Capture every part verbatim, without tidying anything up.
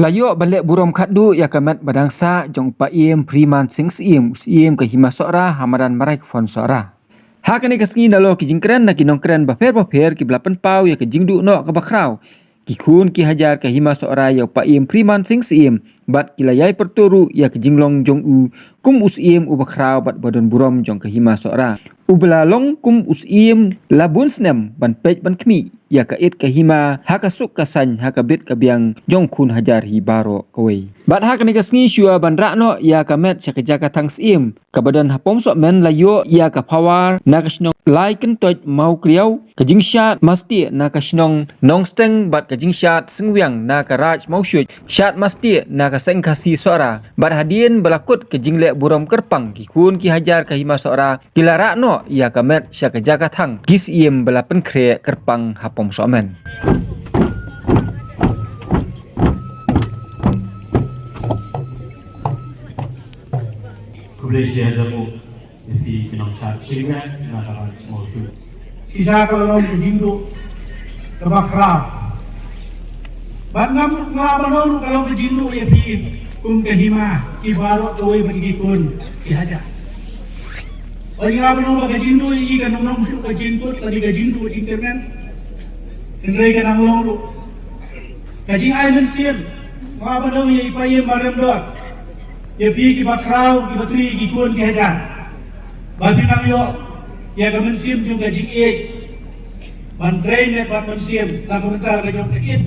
La ïoh ban leh burom khatduh ïa ka met ba dang sah jong u Paiem Freeman Sing Syiem, u Syiem ka Hima Sohra ha madan Maraifon Sohra. Ha kane ka sngi nalor ki jingkren na ki nongkren bapher bapher kiba la pynpaw ïa ka jingduh noh kaba khraw, ki khun ki hajar ka Hima Sohra ïa u Paiem Freeman Sing Syiem, bad ki la ïai pyrto ruh ïa ka jinglong jong u kum u Syiem uba khraw bad ba don burom jong ka Hima Sohra, uba la long kum u Syiem la bun snem ban peit ban khmih ïa ka ïit ka hima ha ka suk ka saiñ, ha ka bit ka biang jong u khun hajar hi baroh kawei. Bad ha kane ka sngi shuwa ban rah noh ïa ka met sha ka jaka thang Syiem kaba don ha Pom Sohmen, la ïoh ïa ka power na ka shnong Laikyntoit Mawkriaw, ka jingshad mastieh na ka shnong Nongsteng bad ka jingshad sengwiang na ka Raid Mawshuid, shad mastieh na ka Seng Khasi Sohra. Bad hadien ba la kut ka jingleh burom kyrpang, ki khun ki hajar ka Hima Sohra ki la rah noh ïa ka met sha ka jaka thang ki Syiem ba la pynkhreh kyrpang ha Pom Sohmen. Khublei shibun ïa phi ki nongshad shisha na ka Raid Mawshuid. Shisha ka la long ka jingduh kaba khraw. Bad ngam, ngam ban ong ruh ka long ka jingduh ïa phi kum ka hima, ki baroh kawei bad ki khun ki hajar. Bad ngam ban ong ba ka jingduh ïa i ka nong nong shuh ka jingkut lane ka jingduh jingkyrmen. Hynrei ka nang long ruh ka jingai mynsiem. Ngam ban ong ïa i Paiem Maremdor, ïa phi kiba khraw, kiba tyrwa, ki khun ki hajar, ba phi nang ïoh ïa ka mynsiem jong ka jingïeit ban trei met bad mynsiem na ka bynta ka jong ka ïit.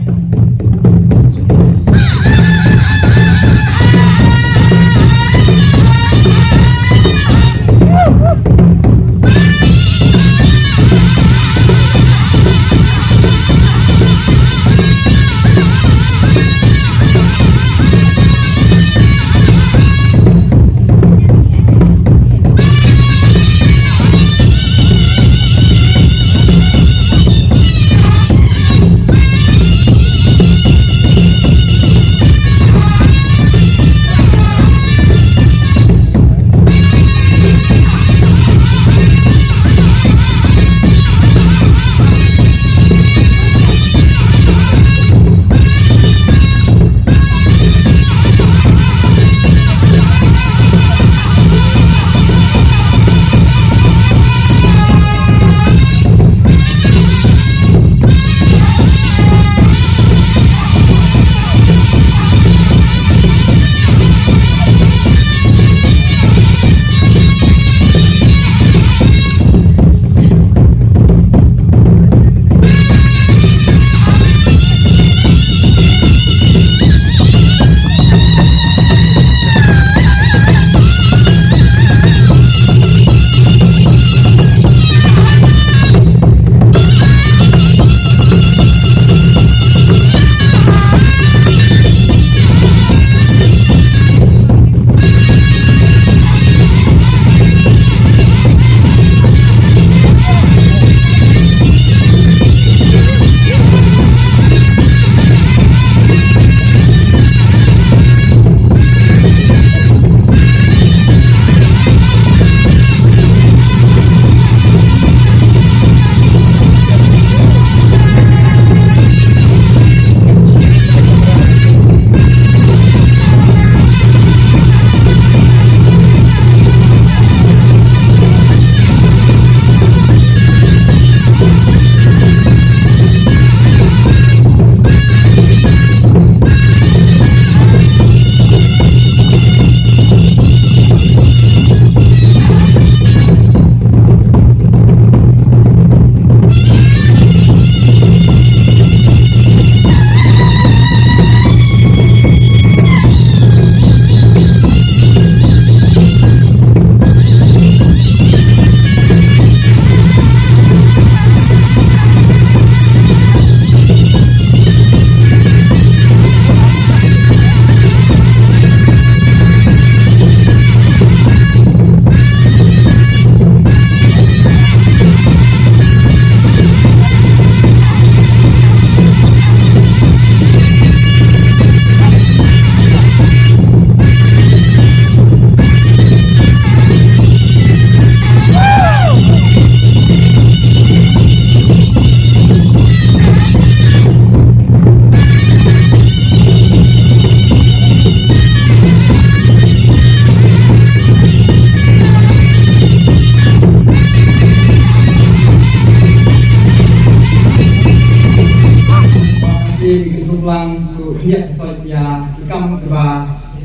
Ïa ki kam kiba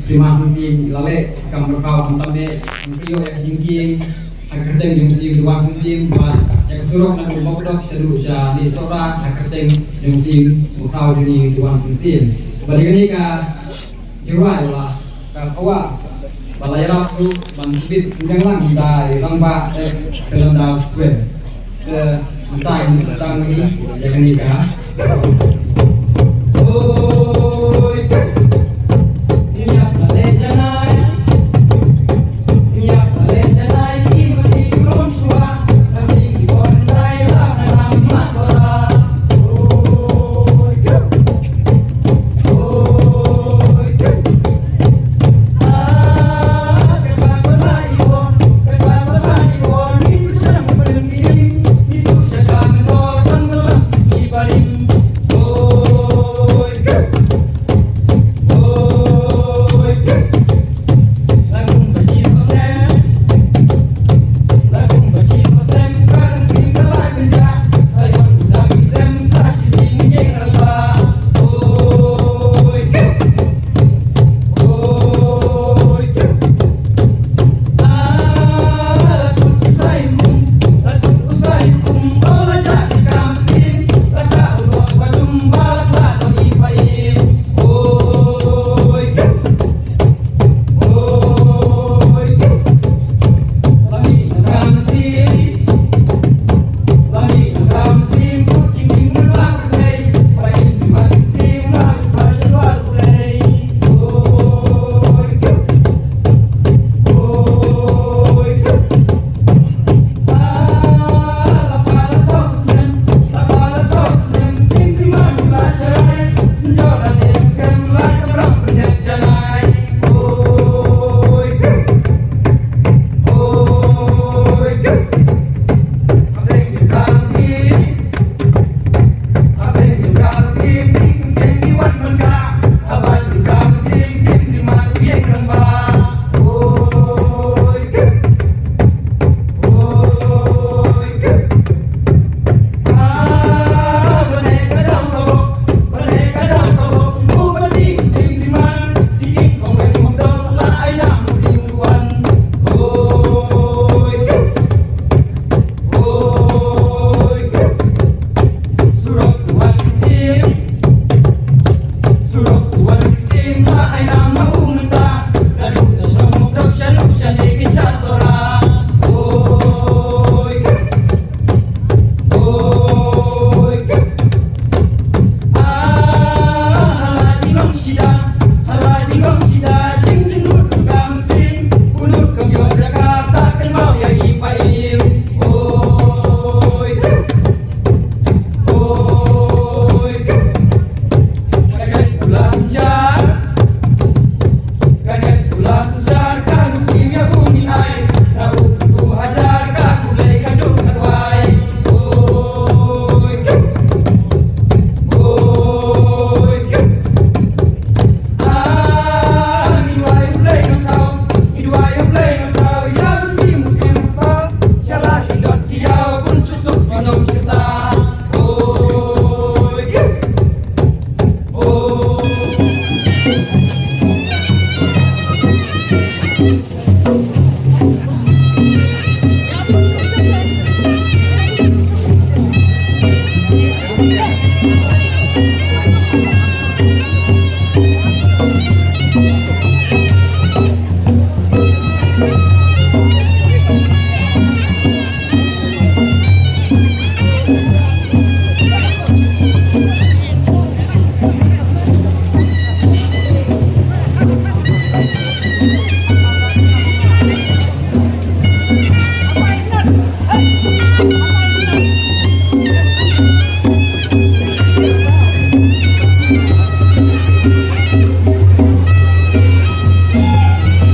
phi man shisien la leh, kam ba phi khamtam eh, ngi ïoh ïa ka jingkieng ha ka kyrteng jong u Syiem Duwan Sing Syiem, bad ïa ka surok na ka Mawkdok shaduh sha Sohra ha ka kyrteng jong u Syiem Duwan Sing Syiem. Bad ïa kane ka jingrwai ba la ka khawa ba la ïarap ruh ban tbit pynjah lang da i Rangbah S Kalamdaw Square. Te mynta ngin sdang ïa kane ka.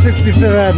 Sixty-seven.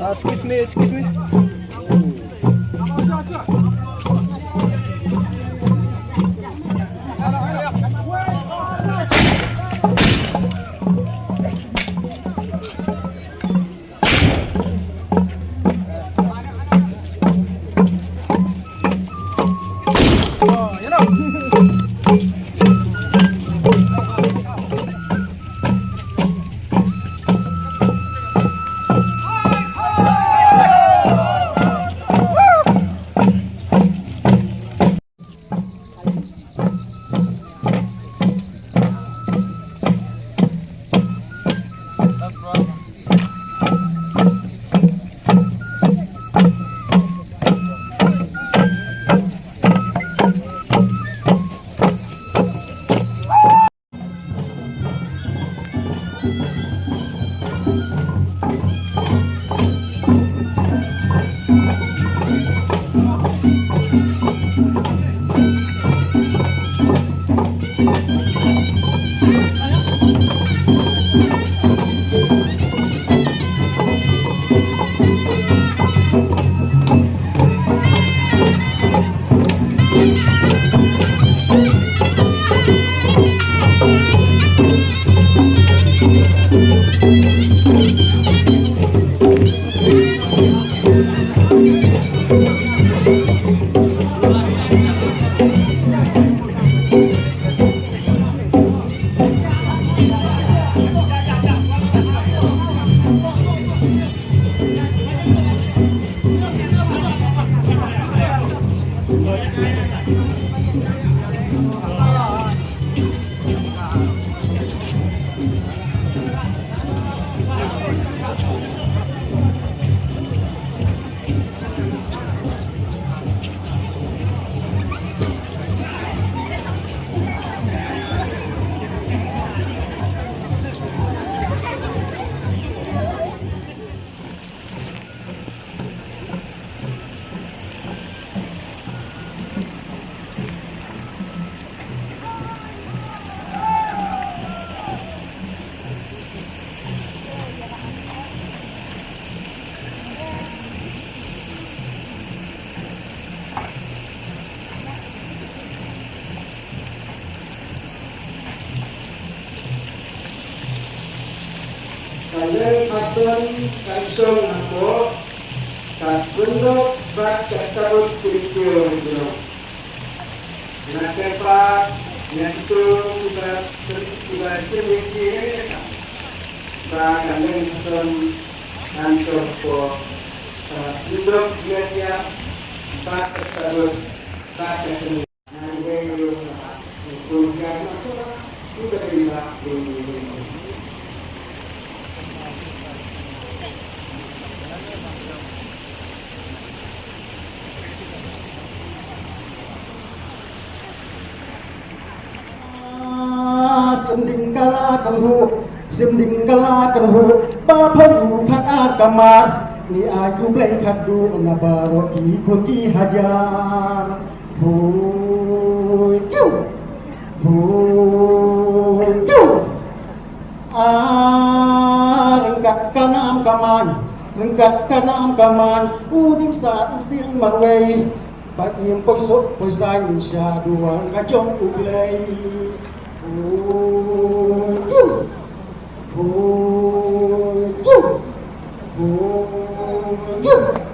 Uh, excuse me, excuse me. Ka Leng Phason kan shong hapoh ka synduk bad ka tabut ki kiew jong. Na ka pat ïa kito kiba, kiba shim ïa ki, ba ka Leng Phason kan shong hapoh ka synduk ïa bad ka tabut bad ka synduk. Sim ding kala kan hu, sim ding kala kan hu, ba phan u khat ar kamar, ni ai u blei khat du na baroh ki khun ki hajar. Hui kiu, hui kiu. Ah, ryngkat ka nam ka man, ryngkat ka nam ka man, u ding sa u ding marwei. Ba im poi sok poi san sha duwar ka jong u Blei. Hui kiu, hui kiu, hui kiu.